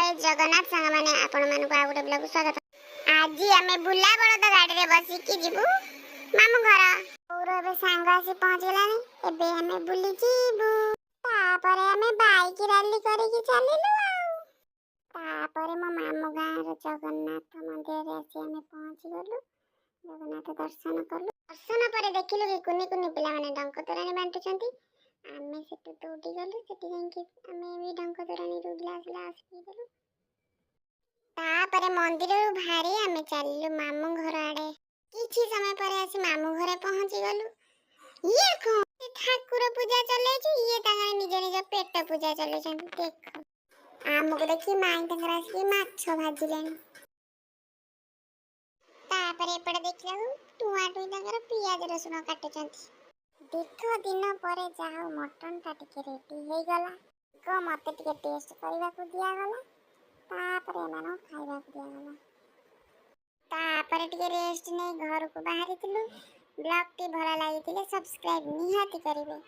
ଜୟ ଜଗନ୍ନାଥ ସାଙ୍ଗମାନେ, ଆପଣମାନଙ୍କୁ ଆଉ ଗୋଟେ ବ୍ଲଗକୁ ସ୍ୱାଗତ। ଆଜି ଆମେ ବୁଲା ବଳଦ ଗାଡ଼ିରେ ବସିକି ଯିବୁ ମାମୁଁ ଘର। ବୋଉର ଏବେ ସାଙ୍ଗ ଆସି ପହଞ୍ଚିଗଲାଣି। ଏବେ ଆମେ ବୁଲି ଯିବୁ। ତାପରେ ଆମେ ବାଇକ ରାଲି କରିକି ଚାଲିଲୁ। ଆଉ ତାପରେ ମୋ ମାମୁଁ ଗାଁର ଜଗନ୍ନାଥ ମନ୍ଦିରରେ ଆସି ଆମେ ପହଞ୍ଚିଗଲୁ। ଜଗନ୍ନାଥ ଦର୍ଶନ କଲୁ। ଦର୍ଶନ ପରେ ଦେଖିଲୁ କି କୁନି କୁନି ପିଲାମାନେ ଡଙ୍କ ତୋରାଣୀ ବାଣ୍ଟୁଛନ୍ତି। ଆମେ ସେଠୁ ଦୌଡ଼ି ଗଲୁ। ସେଠି ଯାଇକି ଆମେ ବି ଡଙ୍କ ତୋରାଣୀରୁ ଗ୍ଲାସ ଗ୍ଲାସ ପିଇଦେଲୁ। ତାପରେ ମନ୍ଦିରରୁ ବାହାରି ଆମେ ଚାଲିଲୁ ମାମୁଁ ଘର ଆଡ଼େ। କିଛି ସମୟ ପରେ ଆସି ମାମୁଁ ଘରେ ପହଞ୍ଚି ଗଲୁ। ଇଏ କଣ, ସେ ଠାକୁର ପୂଜା ଚଲେଇଛି, ଇଏ ତାଙ୍କର ନିଜ ନିଜ ପେଟ ପୂଜା ଚଲେଇଛନ୍ତି। ଦେଖ, ଆମକୁ ଦେଖି ମାଇଁ ତାଙ୍କର ଆସିକି ମାଛ ଭାଜିଲେଣି। ତାପରେ ଏପଟେ ଦେଖିଲାକୁ ଟୁଆଁ ଟୁଇଁ ତାଙ୍କର ପିଆଜ ରସୁଣ କାଟୁଛନ୍ତି। ଦୀର୍ଘ ଦିନ ପରେ ଯାହା ହଉ ମଟନଟା ଟିକେ ରେଡି ହେଇଗଲା। ଆଗ ମତେ ଟିକେ ଟେଷ୍ଟ କରିବାକୁ ଦିଆଗଲା, ତାପରେ ଏମାନଙ୍କୁ ଖାଇବାକୁ ଦିଆଗଲା। ତାପରେ ଟିକେ ରେଷ୍ଟ ନେଇ ଘରକୁ ବାହାରିଥିଲୁ। ବ୍ଲଗଟି ଭଲ ଲାଗିଥିଲେ ସବସ୍କ୍ରାଇବ ନିହାତି କରିବେ।